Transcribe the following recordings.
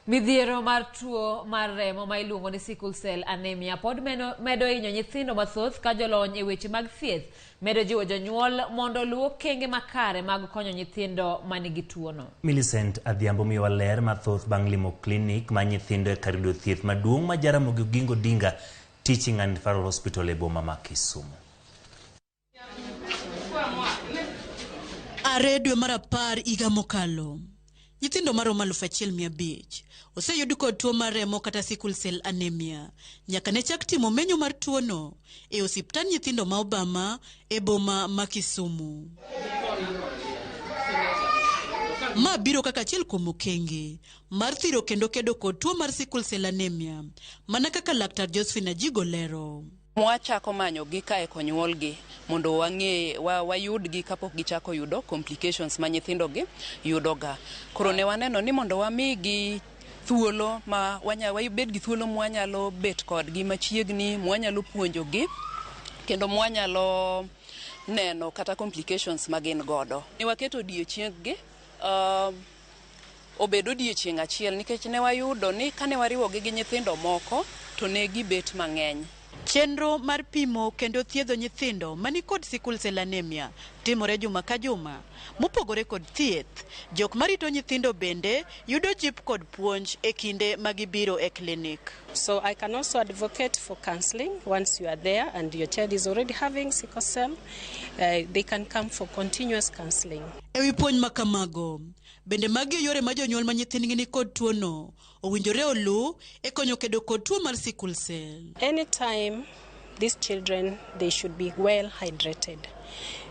Midhiero mar tuo mar remo ma iluongo ni sickle cell anemia pod meno, medo hinyo nyithindo mathoth ka jolony e weche mag thieth medo jiwo jonyuol mondo oluw okenge makare mag konyo nyithindo manigi tuono. Millicent Adhiambo miyowa ler mathoth bang' limo klinik ma nyithindo e kar yudo thieth maduong' ma Jaramogi Oginga Odinga Teaching and Referral Hospital e boma ma Kisumu. Are dwe mar 10 higa mokalo, nyithindo maromo 1,500 oseyud kod tuo mar remo kata sickle cell anemia nyaka ne chak timo menyo mar tuono e osiptand nyithindo ma Obama e boma ma Kisumu. Ma biro kaka achiel kuom okenge mar thiro kendo kedo kod tuo mar sickle cell anemia mana kaka Laktar Josephine Ajigo lero. Mwachako manyogi ka eka onyuolgi mondo wang'e wayudgi kapok gichako yudo complications ma nyithindogi yudoga. Koro ne waneno ni mondo wamigi thuolo ma wabed gi thuolo mwanyalo bet kodgi machiegni, mwanyalo puonjogi kendo mwanyalo neno kata complications ma gin godo. Ne waketo odiechienggi obed odiechieng' achiel nikech ne wayudo ni kane wariwogi gi nyithindo moko to ne gibet mang'eny. Chenro mar pimo kendo thiedho nyithindo manikod sickle cell anemia timore juma ka juma. Mopogore kod thieth, jok marito nyithindo bende yudo jip kod puonj e kinde ma gibiro e klinik. So I can also advocate for counseling once you are there and your child is already having sickle cell, they can come for continuous counseling. E wi puonj ma kamago, bende magi e yore ma jonyuol ma nyithindgi ni kod tuono owinjore oluw e konyo kedo kod tuo mar sickle cell. Anytime these children, they should be well hydrated,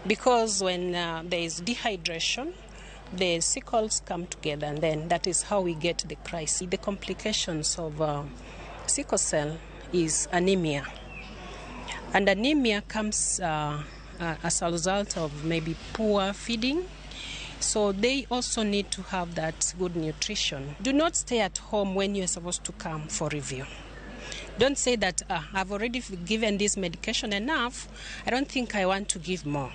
because when there is dehydration, the sickles come together, and then that is how we get the crisis. The complications of sickle cell is anemia, and anemia comes as a result of maybe poor feeding. So they also need to have that good nutrition. Do not stay at home when you're supposed to come for review. Don't say that I've already given this medication enough, I don't think I want to give more.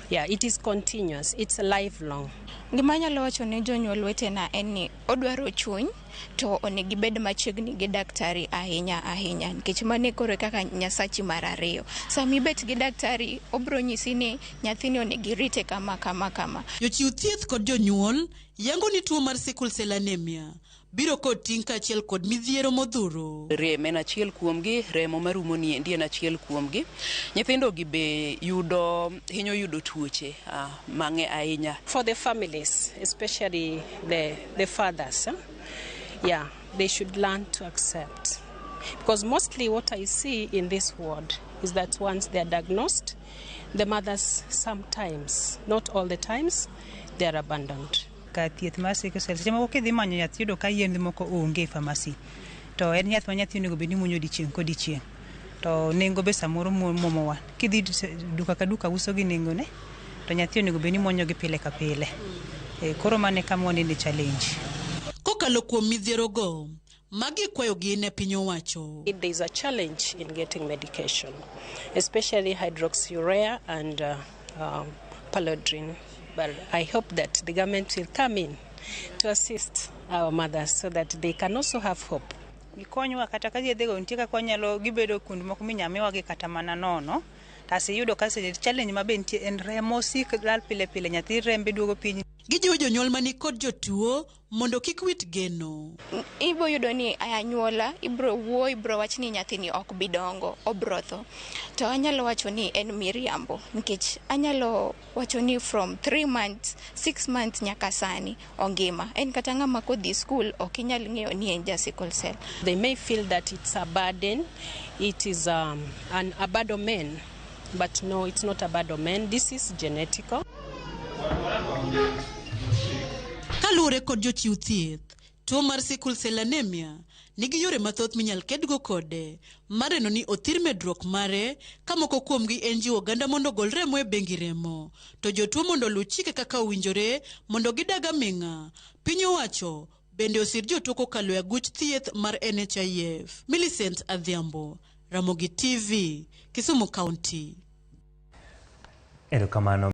Yeah, it is continuous, it's lifelong. Gima anyalo wacho ne jonyuol wetena en ni odwaro chuny to onego ibed machiegni gi daktari ahinya ahinya nikech mano koro kaka nyasachi mar ariyo. Sama ibet gi daktari obiro nyisi ni nyathini onego irite kama kama kama. Jochiw thieth kod jonyuol yango ni tuo mar sickle cell anemia biro kod ting' kaachiel kod midhiero modhuro. Rem en achiel kuomgi, remo marumo ni endi en achiel kuomgi. Nyithindo gi be yudo hinyo yudo tuoche mang'e ahinya. For the families, especially the fathers, yeah, they should learn to accept. Because mostly what I see in this ward is that once they are diagnosed, the mothers sometimes, not all the times, they are abandoned. Ka thieth mar sickle cell, seche moko kidhi manyo yath iyudo ka yedhe moko onge e pharmacy. To en yath ma nyathi onego bed ni muonyo odiechieng' kodiechieng'. To nengo be samoro muomowa. Kidhi duka ka duka uso gi nengone, to nyathi onego bed ni muonyo gi pile ka pile. Koro mano e kama wanene challenge. Kokalo kuom midhierogo, magi kwayogi ne piny owacho. There is a challenge in getting medication, especially hydroxyurea and Palodrin. But I hope that the government will come in to assist our mothers so that they can also have hope. Gikonywa kata ka yedhego nitie kaka wanyalo gibedo kuond moko minyamiwagi kata mana nono. To iyudo ka challenge ma be nitie en remo sik lal pile pile, nyathi rembe duogo piny. Gijiwo jonyuol mani kod jotuo mondo kik wit geno. Ibo yudo ni anyuola ibro wuo ibro wach ni nyathini ok bi dongo, obro tho. To anyalo wacho ni en miriambo nikech anyalo wacho ni from 3 months, 6 months nyaka sani ongima. En kata ng'ama kodhi school ok inyal ng'eyo ni en ja sickle cell. They may feel that it's a burden, it is an a bad omen, but no, it's not a bad omen. This is genetical. Kaluwore kod jochiw thieth, tuo mar sickle cell anemia nigi yore mathoth minyal kedgo kode mar neno ni othir medruok mare ka moko kuomgi en jiwo oganda mondo ogol remo e bengi remo to jotuo mondo oluw chike kaka owinjore mondo gidag aming'a. Piny owacho bende osir jotuo kokalo e aguch thieth mar NHIF. Millicent Adhiambo, Ramogi TV, Kisumu County. Erokamano.